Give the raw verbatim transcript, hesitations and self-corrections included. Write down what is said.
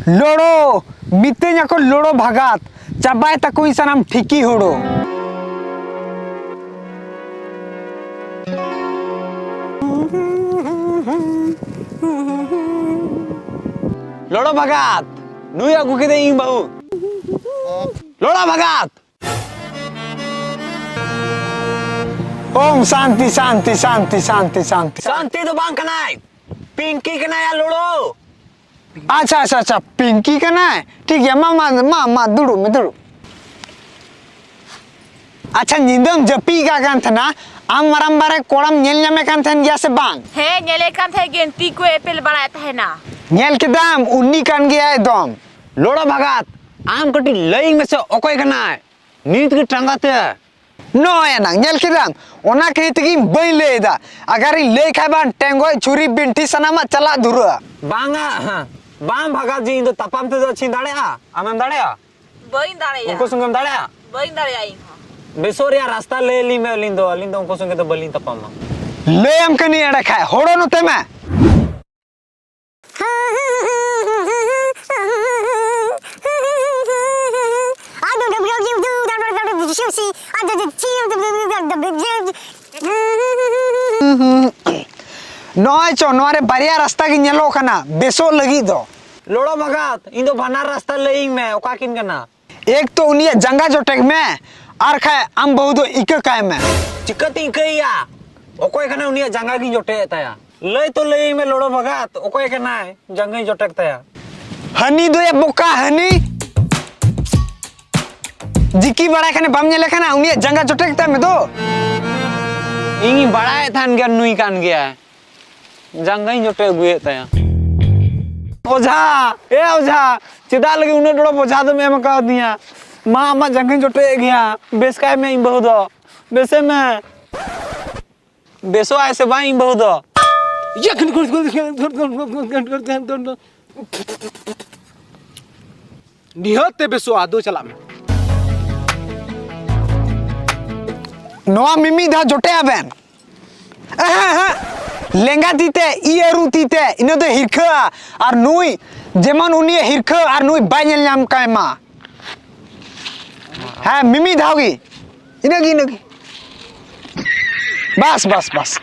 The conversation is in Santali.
ᱞᱚᱲᱚ, ᱢᱤᱛᱟᱹᱧ ᱟᱠᱚ ᱞᱚᱲᱚ ᱵᱷᱟᱜᱟᱛ, ᱪᱟᱵᱟᱭ ᱛᱟᱠᱚᱧ ᱥᱟᱱᱟᱢ ᱴᱷᱤᱠᱤ ᱦᱳᱲᱳ᱾ ᱞᱚᱲᱚ ᱵᱷᱟᱜᱟᱛ, ᱱᱩᱭ ᱟᱹᱜᱩ ᱠᱮᱫᱮ ᱤᱧ ᱵᱟᱹᱦᱩ᱾ ᱞᱚᱲᱚ ᱵᱷᱟᱜᱟᱛ᱾ ᱳᱢ ᱥᱟᱱᱛᱤ, ᱥᱟᱱᱛᱤ, ᱥᱟᱱᱛᱤ, ᱥᱟᱱᱛᱤ, ᱥᱟᱱᱛᱤ᱾ ᱥᱟᱱᱛᱤ ᱫᱚ ᱵᱟᱝ ᱠᱟᱱᱟᱭ, ᱯᱤᱝᱠᱤ ᱠᱟᱱᱟᱭ ᱭᱟ ᱞᱚᱲᱚ᱾ ᱟᱪᱪᱷᱟ, ᱟᱪᱪᱷᱟ, ᱟᱪᱪᱷᱟ, ᱯᱤᱝᱠᱤ ᱠᱟᱱᱟᱭ᱾ ᱴᱷᱤᱠ ᱜᱮᱭᱟ, ᱢᱟ, ᱢᱟ, ᱢᱟ, ᱢᱟ, ᱫᱩᱲᱩᱵ ᱢᱮ, ᱫᱩᱲᱩᱵ᱾ ᱟᱪᱪᱷᱟ, ᱧᱤᱫᱟᱹᱢ ᱡᱟᱹᱯᱤᱫ ᱠᱟᱜ ᱠᱟᱱ ᱛᱟᱦᱮᱱᱟ, ᱟᱢ ᱢᱟᱨᱟᱝᱵᱟ ᱨᱮ ᱠᱚᱲᱟᱢ ᱧᱮᱞ ᱧᱟᱢᱮ ᱠᱟᱱ ᱛᱟᱦᱮᱱ ᱜᱮᱭᱟ ᱥᱮ ᱵᱟᱝ? ᱦᱮᱸ, ᱧᱮᱞᱮ ᱠᱟᱱ ᱛᱟᱦᱮᱸ ᱜᱤᱭᱟᱹᱧ, ᱛᱤ ᱠᱚ ᱮᱯᱮᱞ ᱵᱟᱲᱟᱭᱮᱫ ᱛᱟᱦᱮᱱᱟ᱾ ᱧᱮᱞ ᱠᱮᱫᱟᱢ, ᱩᱱᱤ ᱠᱟᱱ ᱜᱮᱭᱟᱭ ᱮᱠᱫᱚᱢ᱾ ᱞᱚᱲᱚ ᱵᱷᱟᱜᱟᱛ, ᱟᱢ ᱠᱟᱹᱴᱤᱡ ᱞᱟᱹᱭ ᱢᱮᱥᱮ, ᱚᱠᱚᱭ ᱠᱟᱱᱟᱭ? ᱱᱤᱛ ᱜᱮ ᱴᱟᱸᱜᱟ ᱛᱮ᱾ ᱱᱚᱜᱼᱚᱭ ᱮᱱᱟᱝ ᱧᱮᱞ ᱠᱮᱫᱟᱢ, ᱚᱱᱟ ᱠᱷᱟᱹᱛᱤᱨ ᱛᱮᱜᱮᱧ ᱵᱟᱹᱧ ᱞᱟᱹᱭ ᱮᱫᱟ᱾ ᱟᱜᱟᱨᱤᱧ ᱞᱟᱹᱭ ᱠᱷᱟᱡ ᱵᱟᱝ, ᱴᱮᱸᱜᱚᱡ, ᱪᱷᱩᱨᱤ, ᱵᱤᱱᱴᱷᱤ ᱥᱟᱱᱟᱢᱟᱜ ᱪᱟᱞᱟᱜ ᱫᱷᱩᱨᱟᱹᱜᱼᱟ᱾ ᱵᱟᱝᱟ, ᱦᱮᱸ, ᱵᱟᱝ ᱵᱷᱟᱜᱟᱛ ᱡᱤ, ᱤᱧ ᱫᱚ ᱛᱟᱯᱟᱢ ᱛᱮᱫᱚ ᱪᱮᱫ ᱤᱧ ᱫᱟᱲᱮᱭᱟᱜᱼᱟ? ᱟᱢᱮᱢ ᱫᱟᱲᱮᱭᱟᱜᱼᱟ? ᱵᱟᱹᱧ ᱫᱟᱲᱮᱭᱟᱜᱼᱟ᱾ ᱩᱱᱠᱩ ᱥᱚᱸᱜᱮᱢ ᱫᱟᱲᱮᱭᱟᱜᱼᱟ? ᱵᱟᱹᱧ ᱫᱟᱲᱮᱭᱟᱜᱼᱟ ᱤᱧ ᱦᱚᱸ᱾ ᱵᱮᱥᱚᱜ ᱨᱮᱭᱟᱜ ᱨᱟᱥᱛᱟ ᱞᱟᱹᱭ ᱟᱹᱞᱤᱧ ᱢᱮ, ᱟᱹᱞᱤᱧ ᱫᱚ, ᱟᱹᱞᱤᱧ ᱫᱚ ᱩᱱᱠᱩ ᱥᱚᱸᱜᱮ ᱫᱚ ᱵᱟᱹᱞᱤᱧ ᱛᱟᱯᱟᱢᱟ᱾ ᱞᱟᱹᱭᱟᱢ ᱠᱟᱹᱱᱟᱹᱧ ᱮᱲᱮ ᱠᱷᱟᱡ, ᱦᱚᱲᱚ ᱱᱚᱛᱮ ᱢᱮ᱾ ᱱᱚᱜᱼᱚᱭ ᱪᱚ, ᱱᱚᱣᱟ ᱨᱮ ᱵᱟᱨᱭᱟ ᱨᱟᱥᱛᱟ ᱜᱮ ᱧᱮᱞᱚᱜ ᱠᱟᱱᱟ ᱵᱮᱥᱚᱜ ᱞᱟᱹᱜᱤᱫ ᱫᱚ᱾ ᱞᱚᱲᱚ ᱵᱷᱟᱜᱟᱛ, ᱤᱧ ᱫᱚ ᱵᱟᱱᱟᱨ ᱨᱟᱥᱛᱟ ᱞᱟᱹᱭᱟᱹᱧ ᱢᱮ, ᱚᱠᱟ ᱠᱤᱱ ᱠᱟᱱᱟ? ᱮᱠ ᱛᱚ ᱩᱱᱤᱭᱟᱜ ᱡᱟᱸᱜᱟ ᱡᱚᱴᱮᱠ ᱢᱮ, ᱟᱨ ᱠᱷᱟᱡ ᱟᱢ ᱵᱟᱹᱦᱩ ᱫᱚ ᱤᱠᱟᱹ ᱠᱟᱭ ᱢᱮ᱾ ᱪᱤᱠᱟᱹᱛᱮ ᱤᱠᱟᱹᱭᱮᱭᱟ? ᱚᱠᱚᱭ ᱠᱟᱱᱟ ᱩᱱᱤᱭᱟᱜ ᱡᱟᱸᱜᱟ ᱜᱤᱧ ᱡᱚᱴᱮᱫ ᱛᱟᱭᱟ? ᱞᱟᱹᱭ ᱛᱚ ᱞᱟᱹᱭᱟᱹᱧ ᱢᱮ ᱞᱚᱲᱚ ᱵᱷᱟᱜᱟᱛ, ᱚᱠᱚᱭ ᱠᱟᱱᱟᱭ ᱡᱟᱸᱜᱟᱧ ᱡᱚᱴᱮᱫ ᱛᱟᱭᱟ? ᱦᱟᱹᱱᱤ ᱫᱚᱭᱟ ᱵᱚᱠᱟ, ᱦᱟᱹᱱᱤ᱾ ᱡᱤᱠᱤ ᱵᱟᱲᱟᱭ ᱠᱷᱟᱱᱮ ᱵᱟᱢ ᱧᱮᱞᱮ ᱠᱟᱱᱟ, ᱩᱱᱤᱭᱟᱜ ᱡᱟᱸᱜᱟ ᱡᱚᱴᱮᱫ ᱛᱟᱭ ᱢᱮ ᱫᱚ᱾ ᱤᱧᱤᱧ ᱵᱟᱲᱟᱭᱮᱫ ᱛᱟᱦᱮᱱ ᱜᱮᱭᱟ ᱱᱩᱭ ᱠᱟᱱ ᱜᱮᱭᱟᱭ, ᱡᱟᱸᱜᱟᱧ ᱡᱚᱴᱮᱫ ᱟᱹᱜᱩᱭᱮᱫ ᱛᱟᱭᱟ᱾ ᱚᱡᱷᱟ, ᱮ ᱚᱡᱷᱟ, ᱪᱮᱫᱟᱜ ᱞᱟᱹᱜᱤᱫ ᱩᱱᱟᱹᱜ ᱰᱚᱲᱚ ᱵᱚᱡᱷᱟ ᱫᱚᱢ ᱮᱢ ᱟᱠᱟᱣᱫᱤᱧᱟ? ᱢᱟ, ᱟᱢᱟᱜ ᱡᱟᱸᱜᱟᱧ ᱡᱚᱴᱮᱫ ᱮᱫ ᱜᱮᱭᱟ, ᱵᱮᱥ ᱠᱟᱭ ᱢᱮ ᱤᱧ ᱵᱟᱹᱦᱩ ᱫᱚ, ᱵᱮᱥᱮ ᱢᱮ᱾ ᱵᱮᱥᱚᱜ ᱟᱭ ᱥᱮ ᱵᱟᱝ ᱤᱧ ᱵᱟᱹᱦᱩ ᱫᱚ? ᱤᱭᱟᱹ, ᱱᱤᱦᱟᱹᱛ ᱛᱮ ᱵᱮᱥᱚᱜᱼᱟ, ᱫᱩ ᱪᱟᱞᱟᱜ ᱢᱮ᱾ ᱱᱚᱣᱟ ᱢᱤᱢᱤᱫ ᱫᱷᱟᱣ ᱡᱚᱴᱮᱫ ᱟᱵᱮᱱ᱾ ᱮᱦᱮᱸ, ᱮᱦᱮᱸ᱾ ᱞᱮᱸᱜᱟ ᱛᱤ ᱛᱮ, ᱤ ᱟᱹᱨᱩ ᱛᱤ ᱛᱮ, ᱤᱱᱟᱹ ᱫᱚ ᱦᱤᱨᱠᱷᱟᱹᱜᱼᱟ᱾ ᱟᱨ ᱱᱩᱭ ᱡᱮᱢᱚᱱ ᱩᱱᱤᱭᱟᱜ ᱦᱤᱨᱠᱷᱟᱹ ᱟᱨ ᱱᱩᱭ ᱵᱟᱭ ᱧᱮᱞ ᱧᱟᱢ ᱠᱟᱭ ᱢᱟ᱾ ᱦᱮᱸ, ᱢᱤᱢᱤᱫ ᱫᱷᱟᱣ ᱜᱮ᱾ ᱤᱱᱟᱹᱜᱮ, ᱤᱱᱟᱹᱜᱮ᱾ ᱵᱟᱥ, ᱵᱟᱥ, ᱵᱟᱥ᱾